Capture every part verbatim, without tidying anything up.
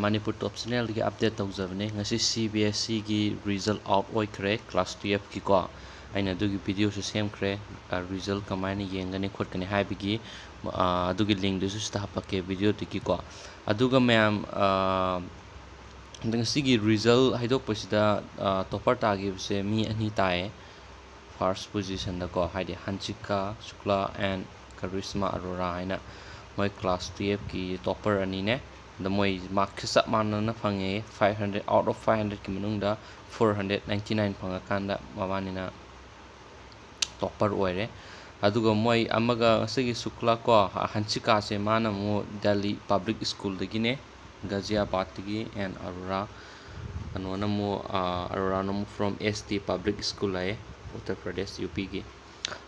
ꯃꯅꯤꯄꯨꯔ ꯇꯣꯞ ꯆꯦꯅꯦꯜꯗꯒꯤ update ꯇꯧꯖꯕꯅꯦ꯫ ꯉꯁꯤ C B ꯑꯦꯁ ꯁꯤꯒꯤ ꯔꯤꯖꯜ ꯑꯥꯎꯠ ꯑꯣꯏꯈ꯭ꯔꯦ, ꯀ꯭ꯂꯥꯁ ꯇꯨꯌꯦꯜꯐꯀꯤꯀꯣ꯫ ꯑꯩꯅ ꯑꯗꯨꯒꯤ ꯚꯤꯗꯤꯑꯣꯁꯨ ꯁꯦꯝꯈ꯭ꯔꯦ, ꯔꯤꯖꯜ ꯀꯃꯥꯏꯅ ꯌꯦꯡꯒꯅꯤ ꯈꯣꯠꯀꯅꯤ ꯍꯥꯏꯕꯒꯤ꯫ ꯑꯗꯨꯒꯤ ꯂꯤꯡꯗꯨꯁꯨ ꯁꯤꯗ ꯍꯥꯞꯄꯛꯀꯦ ꯚꯤꯗꯤꯑꯣꯗꯨꯒꯤꯀꯣ꯫ ꯑꯗꯨꯒ ꯃꯌꯥꯝ, ꯉꯁꯤꯒꯤ ꯔꯤꯖꯜ ꯍꯥꯏꯗꯣꯛꯄꯁꯤꯗ ꯇꯣꯞꯄꯔ ꯇꯥꯈꯤꯕꯁꯦ ꯃꯤ ꯑꯅꯤ ꯇꯥꯏꯌꯦ꯫ ꯐꯥꯔꯁ ꯄꯣꯖꯤꯁꯟꯗꯀꯣ, ꯍꯥꯏꯗꯤ ꯍꯟꯁꯤꯀꯥ ꯁꯨꯀ꯭ꯂꯥ and ꯀꯔꯤꯁꯃꯥ ꯑꯔꯣꯔꯥ ꯍꯥꯏꯅ ꯃꯣꯏ ꯀ꯭ꯂꯥꯁ ꯇꯨꯌꯦꯜꯐꯀꯤ ꯇꯣꯞꯄꯔ ꯑꯅꯤꯅꯦ꯫ ꯑꯗ ꯃꯣꯏ ꯃꯥꯔꯛꯁꯦ ꯆꯞ ꯃꯥꯟꯅꯅ ꯐꯪꯉꯦ꯫ Five hundred, out of five hundredꯀꯤ ꯃꯅꯨꯡꯗ four hundred ninety nine ꯐꯪꯉꯀꯥꯟꯗ ꯃꯕꯥꯅꯤꯅ ꯇꯣꯞꯄꯔ ꯑꯣꯏꯔꯦ꯫ ꯑꯗꯨꯒ ꯃꯣꯏ ꯑꯃꯒ ꯉꯁꯤꯒꯤ ꯁꯨꯀ꯭ꯂꯥ ꯀꯣ, ꯍꯟꯁꯤꯀꯥꯁꯦ ꯃꯥꯅ ꯑꯃꯨꯛ ꯗꯦꯜꯂꯤ ꯄꯕ꯭ꯂꯤꯛ ꯁ꯭ꯀꯨꯜꯗꯒꯤꯅꯦ, ꯒꯥꯖꯤꯌꯥꯕꯥꯗꯇꯒꯤ, and ꯑꯔꯣꯔꯥ, ꯀꯩꯅꯣꯅ ꯑꯃꯨꯛ, ꯑꯔꯣꯔꯥꯅ ꯑꯃꯨꯛ from S T Public School ꯍꯥꯏꯌꯦ, ꯎꯠꯇꯔ ꯄ꯭ꯔꯗꯦꯁ, ꯌꯨ ꯄꯤꯒꯤ꯫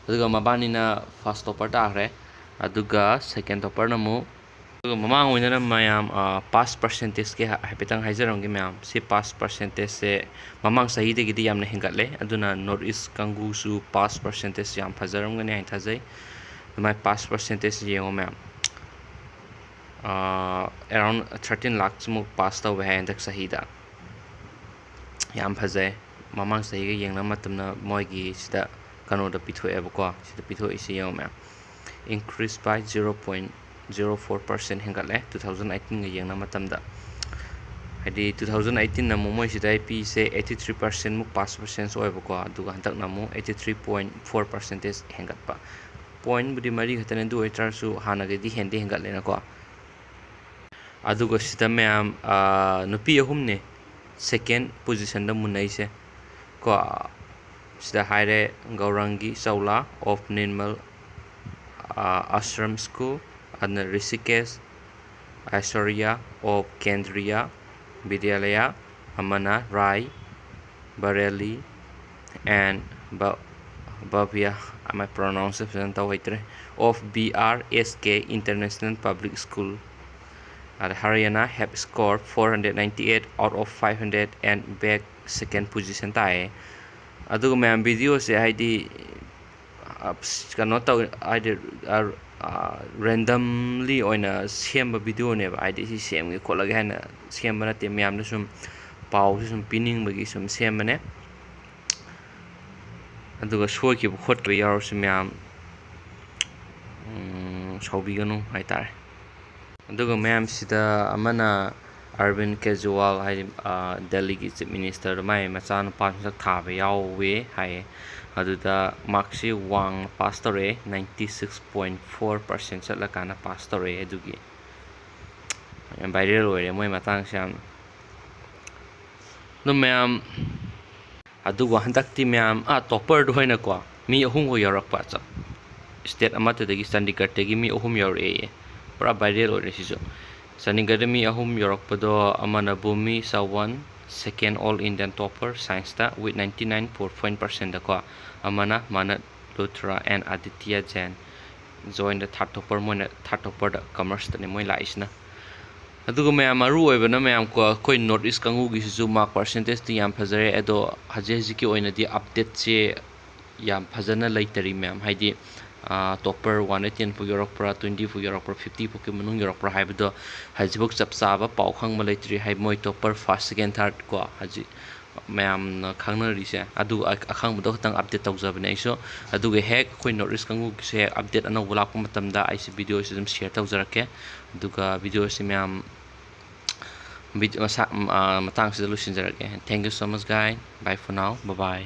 ꯑꯗꯨꯒ ꯃꯕꯥꯅꯤꯅ ꯐꯥꯔꯁ ꯇꯣꯞꯄꯔ ꯇꯥꯈ꯭ꯔꯦ꯫ ꯑꯗꯨꯒ ꯁꯦꯀꯦꯟ ꯇꯣꯞꯄꯔꯅ ꯑꯃꯨꯛ, ꯑꯗꯨꯒ ꯃꯃꯥꯡ ꯑꯣꯏꯅꯅ ꯃꯌꯥꯝ, ꯄꯥꯁ ꯄꯥꯔꯁꯦꯟꯇꯦꯖꯀꯤ ꯍꯥꯏꯐꯦꯠꯇꯪ ꯍꯥꯏꯖꯔꯝꯒꯦ ꯃꯌꯥꯝ꯫ ꯁꯤ ꯄꯥꯁ ꯄꯥꯔꯁꯦꯟꯇꯦꯖꯁꯦ ꯃꯃꯥꯡ ꯆꯍꯤꯗꯒꯤꯗꯤ ꯌꯥꯝꯅ ꯍꯦꯟꯒꯠꯂꯦ꯫ ꯑꯗꯨꯅ ꯅꯣꯔꯠ ꯏꯁ ꯀꯥꯡꯕꯨꯁꯨ ꯄꯥꯁ ꯄꯥꯔꯁꯦꯟꯇꯦꯖ ꯌꯥꯝ ꯐꯖꯔꯝꯒꯅꯤ ꯍꯥꯏꯅ ꯊꯥꯖꯩ꯫ ꯑꯗꯨꯃꯥꯏꯅ ꯄꯥꯁ ꯄꯥꯔꯁꯦꯟꯇꯦꯖ ꯌꯦꯡꯉꯣ ꯃꯌꯥꯝ꯫ Around thirteen lakhs ꯃꯨꯛ ꯄꯥꯁ ꯇꯧꯋꯦ ꯍꯥꯏ ꯍꯟꯗꯛ ꯆꯍꯤꯗ꯫ ꯌꯥꯝ ꯐꯖꯩ꯫ ꯃꯃꯥꯡ ꯆꯍꯤꯒ ꯌꯦꯡꯅꯕ ꯃꯇꯝꯗ ꯃꯣꯏꯒꯤ ꯁꯤꯗ ꯀꯩꯅꯣꯗ ꯄꯤꯊꯣꯛꯑꯦꯕꯀꯣ꯫ ꯁꯤꯗ ꯄꯤꯊꯣꯛꯏꯁꯤ ꯌꯦꯡꯉꯣ ꯃꯌꯥꯝ꯫ Increase by zero point zero four percent ꯍꯦꯟꯒꯠꯂꯦ two thousand eighteenꯒ ꯌꯦꯡꯅꯕ ꯃꯇꯝꯗ꯫ ꯍꯥꯏꯗꯤ two thousand eighteenꯅ ꯑꯃꯨꯛ ꯃꯣꯏꯁꯤꯗ ꯄꯤꯁꯦ eighty three percent ꯃꯨꯛ ꯄꯥꯁ ꯄꯥꯔꯁꯦꯟꯁ ꯑꯣꯏꯕꯀꯣ꯫ ꯑꯗꯨꯒ ꯍꯟꯗꯛꯅ ꯑꯃꯨꯛ eighty three point four percentage ꯍꯦꯟꯒꯠꯄ꯫ Pointꯕꯨꯗꯤ ꯃꯔꯤ ꯈꯛꯇꯅꯦ, ꯑꯗꯨ ꯑꯣꯏꯇꯥꯔꯁꯨ ꯍꯥꯟꯅꯒꯗꯤ ꯍꯦꯟꯗꯤ ꯍꯦꯟꯒꯠꯂꯦꯅꯀꯣ꯫ ꯑꯗꯨꯒ ꯁꯤꯗ ꯃꯌꯥꯝ, ꯅꯨꯄꯤ ꯑꯍꯨꯝꯅꯦ ꯁꯦꯀꯦꯟ ꯄꯣꯖꯤꯁꯟꯗ ꯃꯨꯟꯅꯩꯁꯦ ꯀꯣ꯫ ꯁꯤꯗ ꯍꯥꯏꯔꯦ, ꯒꯧꯔꯥꯡꯒꯤ Chawla of Nirmal Ashram School, ꯑꯗꯨꯅ Rishikesh, Aishwarya of Kendriya Vidyalaya, ꯑꯃꯅ ꯔꯥꯏ ꯕꯔꯦꯂꯤ and ꯕ-, ꯕꯚ꯭ꯌ, ꯑꯃ pronounce ꯐꯖꯅ ꯇꯧ ꯍꯩꯇ꯭ꯔꯦ, of B R S K International Public School꯫ ꯑꯗ ꯍꯔꯤꯌꯥꯅꯥ have scored four hundred ninety eight out of five hundred and bag second position ꯇꯥꯏꯌꯦ꯫ ꯑꯗꯨꯒ ꯃꯌꯥꯝ ꯚꯤꯗꯤꯑꯣꯁꯦ ꯍꯥꯏꯗꯤ, ꯑ, ꯀꯩꯅꯣ ꯇꯧ-, ꯍꯥꯏꯗꯤ, ꯑ, ꯔꯦꯟꯗꯝꯂꯤ ꯑꯣꯏꯅ ꯁꯦꯝꯕ ꯚꯤꯗꯤꯑꯣꯅꯦꯕ꯫ ꯍꯥꯏꯗꯤ ꯁꯤ ꯁꯦꯝꯒꯦ ꯈꯣꯠꯂꯒꯦ ꯍꯥꯏꯅ ꯁꯦꯝꯕ ꯅꯠꯇꯦ, ꯃꯌꯥꯝꯗ ꯁꯨꯝ ꯄꯥꯎꯁꯦ ꯁꯨꯝ ꯄꯤꯅꯤꯡꯕꯒꯤ ꯁꯨꯝ ꯁꯦꯝꯕꯅꯦ꯫ ꯑꯗꯨꯒ ꯁꯣꯏꯈꯤꯕ ꯈꯣꯠꯈꯤꯕ ꯌꯥꯎꯔꯁꯨ ꯃꯌꯥꯝ ꯁꯥꯎꯕꯤꯒꯅꯨ ꯍꯥꯏꯇꯥꯔꯦ꯫ ꯑꯗꯨꯒ ꯃꯌꯥꯝꯁꯤꯗ ꯑꯃꯅ ꯑꯔꯕꯤꯟ ꯀꯦꯖ꯭ꯔꯤꯋꯥꯜ, ꯍꯥꯏꯗꯤ ꯗꯦꯜꯂꯤꯒꯤ ꯆꯤꯐ ꯃꯤꯅꯤꯁꯇꯔꯗꯣ, ꯃꯥꯏ ꯃꯆꯥꯅꯨꯄꯥ ꯍꯟꯗꯛ ꯊꯥꯕ ꯌꯥꯎꯋꯦ ꯍꯥꯏꯌꯦ꯫ ꯑꯗꯨꯗ ꯃꯥꯔꯛꯁꯤ ꯋꯥꯡꯅ ꯄꯥꯁ ꯇꯧꯔꯛꯑꯦ, ninety six point four percent ꯆꯠꯂꯀꯥꯟꯗ ꯄꯥꯁ ꯇꯧꯔꯛꯑꯦ꯫ ꯑꯗꯨꯒꯤ ꯌꯥꯝ ꯚꯥꯏꯔꯦꯜ ꯑꯣꯏꯔꯦ ꯃꯣꯏ ꯃꯇꯥꯡꯁꯦ ꯌꯥꯝꯅ꯫ ꯑꯗꯨ ꯃꯌꯥꯝ, ꯑꯗꯨꯕꯨ ꯍꯟꯗꯛꯇꯤ ꯃꯌꯥꯝ, ꯑꯥ, ꯇꯣꯞꯄꯔꯗꯨ ꯑꯣꯏꯅꯀꯣ, ꯃꯤ ꯑꯍꯨꯝꯒ ꯌꯥꯎꯔꯛꯄ, ꯆꯞ-, ꯁ꯭ꯇꯦꯠ ꯑꯃꯠꯇꯗꯒꯤ, ꯆꯥꯟꯗꯤꯒꯔꯗꯒꯤ ꯃꯤ ꯑꯍꯨꯝ ꯌꯥꯎꯔꯛꯑꯦꯌꯦ꯫ ꯄꯨꯔꯥ ꯚꯥꯏꯔꯦꯜ ꯑꯣꯏꯔꯦ ꯁꯤꯁꯨ꯫ ꯆꯥꯟꯗꯤꯒꯔꯗ ꯃꯤ ꯑꯍꯨꯝ ꯌꯥꯎꯔꯛꯄꯗꯣ, ꯑꯃꯅ ꯚꯨꯃꯤ ꯆꯥꯋꯟ, ꯁꯦꯀꯦꯟ ꯑꯣꯜ ꯏꯟꯗꯤꯌꯥꯟ ꯇꯣꯞꯄꯔ ꯁꯥꯏꯟꯁꯇ, with ninety nine point five ꯄꯥꯔꯁꯦꯟꯗꯀꯣ, ꯑꯃꯅ ꯃꯥꯅꯠ ꯂꯨꯊ꯭ꯔꯥ and Aditya Jain, ꯖꯣꯏꯟꯗ third topper, ꯃꯣꯏꯅ ꯊꯥꯔꯠ ꯇꯣꯞꯄꯔꯗ, ꯀꯃꯔꯁꯇꯅꯦ ꯃꯣꯏ ꯂꯥꯛꯏꯁꯤꯅ꯫ ꯑꯗꯨꯒ ꯃꯌꯥꯝ, ꯃꯔꯨ ꯑꯣꯏꯕꯅ ꯃꯌꯥꯝ ꯀꯣ, ꯑꯩꯈꯣꯏ ꯅꯣꯔꯠ ꯏꯁ ꯀꯥꯡꯕꯨꯒꯤꯁꯤꯁꯨ ꯃꯥꯔꯛ ꯄꯥꯔꯁꯦꯟꯇꯦꯖꯇꯤ ꯌꯥꯝ ꯐꯖꯔꯦ, ꯑꯗꯣ ꯍꯧꯖꯤꯛ ꯍꯧꯖꯤꯛꯀꯤ ꯑꯣꯏꯅꯗꯤ ꯑꯞꯗꯦꯠꯁꯦ ꯌꯥꯝ ꯐꯖꯅ ꯂꯩꯇꯔꯤ ꯃꯌꯥꯝ, ꯍꯥꯏꯗꯤ ꯇꯣꯞꯄꯔ ꯋꯥꯟꯗꯩ ꯇꯦꯟ ꯐꯥꯎ ꯌꯧꯔꯛꯄ꯭ꯔꯥ, ꯇ꯭ꯋꯦꯟꯇꯤ ꯐꯥꯎ ꯌꯧꯔꯛꯄ꯭ꯔꯥ, ꯐꯤꯐꯇꯤ ꯐꯥꯎꯒꯤ ꯃꯅꯨꯡ ꯌꯧꯔꯛꯄ꯭ꯔꯥ ꯍꯥꯏꯕꯗꯣ ꯍꯧꯖꯤꯛꯐꯥꯎ ꯆꯞ ꯆꯥꯕ ꯄꯥꯎ ꯈꯪꯕ ꯂꯩꯇ꯭ꯔꯤ꯫ ꯍꯥꯏ, ꯃꯣꯏ ꯇꯣꯞꯄꯔ ꯐꯥꯔꯁ, ꯁꯦꯀꯦꯟ, ꯊꯥꯔꯠ ꯀꯣ, ꯍꯧꯖꯤꯛ ꯃꯌꯥꯝꯅ ꯈꯪꯅꯔꯤꯁꯦ, ꯑꯗꯨ ꯑ-, ꯑꯈꯪꯕꯗꯣ ꯈꯛꯇꯪ ꯑꯞꯗꯦꯠ ꯇꯧꯖꯕꯅꯦ ꯑꯩꯁꯨ꯫ ꯑꯗꯨꯒ ꯍꯦꯛ ꯑꯩꯈꯣꯏ ꯅꯣꯔꯠ ꯏꯁ ꯀꯥꯡꯕꯨꯒꯤꯁꯨ ꯍꯦꯛ ꯑꯞꯗꯦꯠ ꯑꯅꯧꯕ ꯂꯥꯛꯄ ꯃꯇꯝꯗ ꯑꯩꯁꯦ ꯚꯤꯗꯤꯑꯣꯁꯤ ꯑꯗꯨꯝ ꯁꯤꯌꯔ ꯇꯧꯖꯔꯛꯀꯦ꯫ ꯑꯗꯨꯒ ꯚꯤꯗꯤꯑꯣꯁꯤ ꯃꯌꯥꯝ ꯚꯤꯗꯤꯑꯣ ꯃꯁꯥ-, ꯃ-, ꯑ, ꯃꯇꯥꯡꯁꯤꯗ ꯂꯣꯏꯁꯤꯟꯖꯔꯒꯦ꯫ Thank you so much, guys. Bye for now. Bye bye.